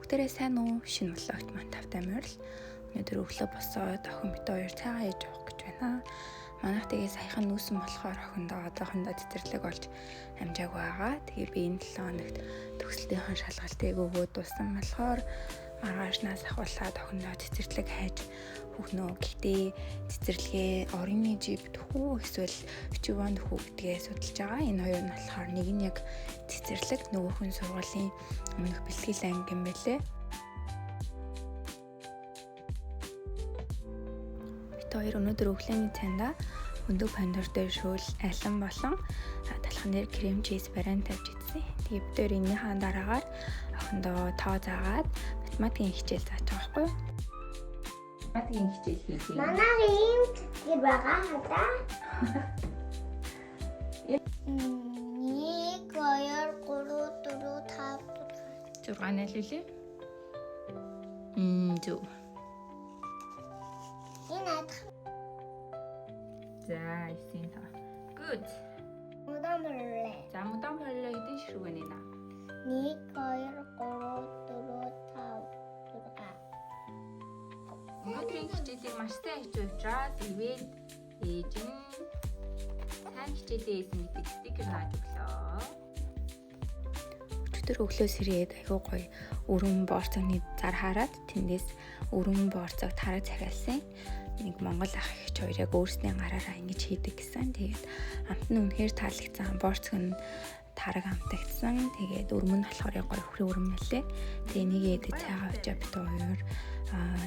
Бүгдээрээ сайн уу? Шинэ vlog-т маань тавтай морил. Өнөөдөр өглөө босоод охин бит хоёр цайгаа ээж явах гэж байна. Манайх тэгээ саяхан нүүсэн болохоор охиндоо одоохондоо цэцэрлэг олж амжаагүй байгаа. Тэгээ би энэ 7 хоногт төгсөлтийнхөө шалгалтыг өгөөд дууссан болохоор маргаашнаас ахуулаад охиндоо цэцэрлэг хайж өгнө. Гэхдээ цэцэрлэгээ орны жип төхүү эсвэл Вчиван төхүү гэдгээ судалж байгаа. Энэ хоёр нь болохоор нэг нь яг цэцэрлэг, нөгөөх нь сургуулийн өмнөх бэлтгэл анги юм байлээ. Бид хоёр өнөөдөр өглөөний цайндаа өндөг пандор дээр шүүл алин болон талхан дээр крем чиз бариан тавьж идсэн. Тэгээ бид хоёр энэнийхээ дараагаар охиндоо тоо заагаад математикийн хичээл зааж байгаа байхгүй юу? Математикийн хичээл хийх юм. Манай ийм цэцгэр байгаа хадаа. 1 2 3 4 5 6 нэлээ лээ. Зөв. 6. Энэ адах За, 9 тоо. Good. мудан мөрлөө. За, мудан хойлоо хэдэн ширхэг вэ нэ? 1 2 3 4 5 6. Өнөөдрийн хичээлийг маш сайн хийчих учраас ивэд ээж нь сайн хичээлээ хийсэн гэдэг стикер нааж өглөө. Өчигдөр өглөө сэрээд айгүй гоё өрөн боорцогны зар хараад тэндээс өрөн боорцог тараг захиалсан. Нэг Монгол ах эгч хоёр яг өөрсдийн гараараа ингэж хийдэг гэсэн. Тэгээд амт нь үнэхээр таалагдсан. Боорцог нь тараг амтагдсан. Тэгээд өрөм нь болохоор яг гоё хөрийн өрөм мэлээ. Тэгээ нэг эдэ цайгаа уучаа бит хоёр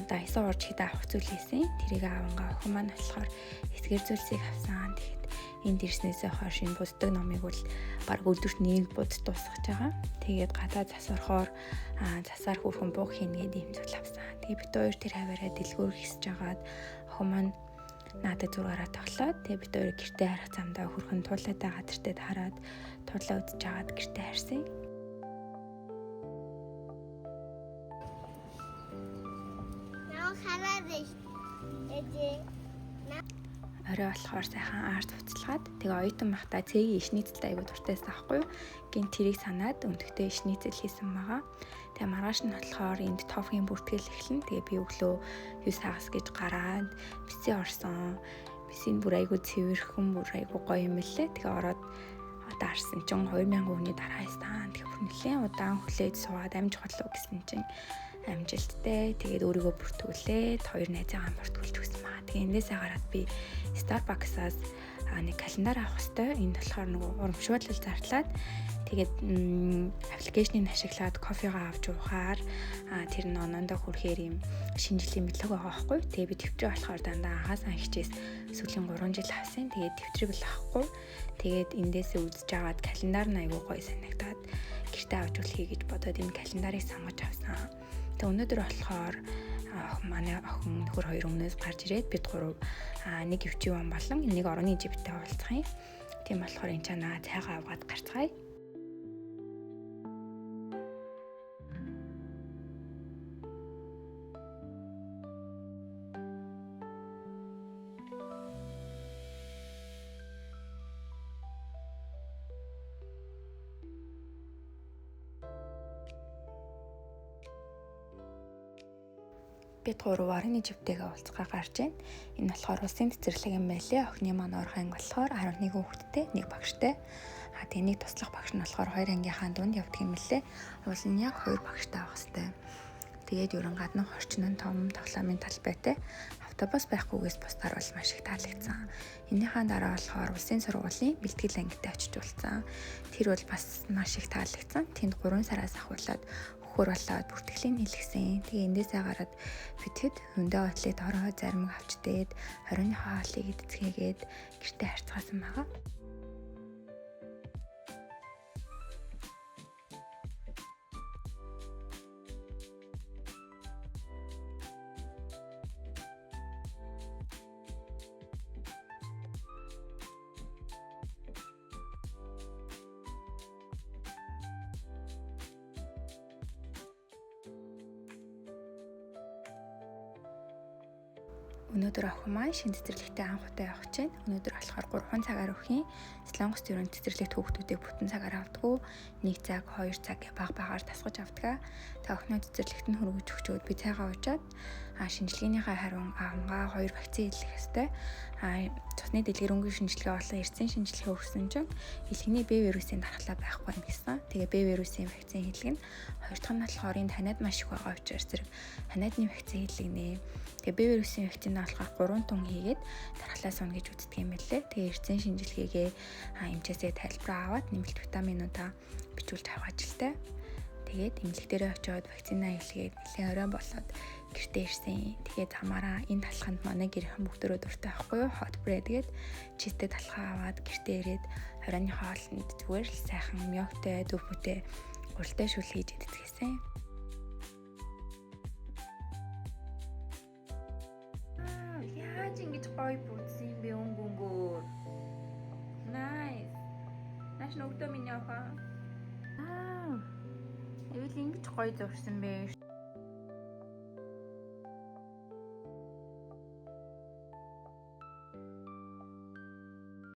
дайсан урж хийдэ авах зүйл хийсэн. Тэрийг авангаа охин маань болохоор эсгэр зүйлсийг авсан. Тэгээд энд ирснээсээ хойш энэ буддаг номыг бол баг өдөрт нэг буд дуусгаж байгаа. Тэгээд гадаа зас орохоор засаар хүүхэн буух хийнэ гэдэг юм зүйл авсан. Тэгээд бит хоёр тэр хаваараа дэлгүүр хийсэж агаад охин маань надад зургаараа тоглоод тэгээд бит хоёр гэртээ харах замдаа хөрхөн туулаатай газартай хараад туулаа үзэж агаад гэртээ харсан. Наа хараад ээжээ. Орой болохоор сайхан арт буцалгаад тэгээ оюутан байхдаа цэгийн шницэлд айгуу дуртайсан аахгүй юу? Гин тэрийг санаад өнтөгтэй шницэл хийсэн байгаа. Тэгээ маргааш нь болохоор энд тофгийн бүртгэл эхэлнэ. Тэгээ би өглөө 9 сагас гэж гараад бисээ орсон. Бисийн бүр айгуу цэвэрхэн бүр айгуу гоё юм лээ. Тэгээ ороод одоо харсан чинь 2000 хүний дараа хайсан. Тэгээ бүр нэлээд удаан хүлээж суугаад амж хотлоо гэсэн чинь амжилттай. Тэгээд өөрийгөө бүртгүүлээд хоёр найзаагаа бүртгүүлж өгсөн маа. Тэгээ эндээсээ гараад би Starbucks-аас нэг календар авах хэвээр. Энд болохоор нөгөө урамшуулал зарлаад тэгээд аппликейшнийг ашиглаад кофегаа авч уухаар тэр нь оноондоо хүрэхээр юм шинэ жилийн бэлэг байгаа байхгүй. Тэгээ би төвчрээ болохоор дандаа анхаас хичээс сүүлийн 3 жил авсан. Тэгээд төвчрийг бол авахгүй. Тэгээд эндээсээ үзэж агаад календар нь айгуу гоё санагдаад гэртээ авч үлхий гэж бодоод энэ календарыг сонгож авсан. Тэгээ өнөөдөр болохоор манай охин нөхөр хоёр өмнөөс гарч ирээд бид гурав нэг өвчиван болон нэг орны жиптэй уулзах юм. Тийм болохоор энэ чанаа цайгаа аваад гарцгаая. Бид гурав орны живтэйгээ уулзгаа гарч байна. Энэ болохоор улсын цэцэрлэг юм байлээ. Охины маань орох анги болохоор 11 хүүхэдтэй, нэг багштай. Тэгээ нэг туслах багш нь болохоор хоёр ангийнхаа дунд явдаг юм лээ. Уул нь яг хоёр багштай авах хэвээр. Тэгээд ерөн гаднах орчин нь том тоглоомын талбайтай. Автобус байхгүйгээс бусдаар бол маш их таалагдсан. Энийхээ дараа болохоор улсын сургуулийн бэлтгэл ангитай очиж уулзсан. Тэр бол бас маш их таалагдсан. Тэнд 3 сараас ахуулаад хөр болоод бүртгэлийн нийлгсэн. Тэгээ эндээсээ гараад битгэд хөндөө хотлыг ороо заримг авч дээд 20-ны хоолыг эдцгээгээд гэртээ харцгаасан байгаа. Өнөөдөр охин маань шинэ цэцэрлэгтээ анх удаа явах гэж байна. Өнөөдөр болохоор 3 цагаар өгөх юм. Солонгост ер нь цэцэрлэгт хүүхдүүдийг бүтэн цагаар авдаггүй. 1 цаг, 2 цаг гэх баг багаар тасгаж авдаг. Тэгээ охиноо цэцэрлэгт нь хүргэж өгчөөд би цайгаа уучаад шинжилгээнийхээ хариу авангаа 2 вакцин хийлгэх ёстой. Цусны дэлгэрэнгүй шинжилгээ болон эрдэсийн шинжилгээ өгсөн чинь элгэний Б вирусын дархлаа байхгүй юм гэсэн. Тэгээ Б вирусын вакцин хийлгэнэ. Хоёр дахь нь болохоор энд ханиад маш их байгаа учраас зэрэг ханиадны вакцин хийлгэнэ. Тэгээ Б вирусын вакцин нь болохоор 3 тун хийгээд дархлаа сууна гэж үздэг юм байлээ. Тэгээ эрдэсийн шинжилгээгээ эмчээсээ тайлбараа аваад нэмэлт витаминуудаа бичүүлж авах ажилтай. Тэгээд эмнэлэг дээрээ очиод вакцинаа хийлгээд нэлээд орой болоод гэртээ ирсэн. Тэгээд замаараа энэ талханд манай гэрхэн бүгдөө дуртай байхгүй юу? Hot bread гээд cheese тэй талхаа аваад гэртээ ирээд оройн хоолнд зүгээр л сайхан мёгтой дүүфүүтэй гурилтай шүл хийж идчихсэн. Яаж ингэж гоё бүтсэн юм бэ өнгө өнгөөр. Nice. Нааш нүгдөө миний охин. Аа. Эвэл ингэж гоё зурсан бэ.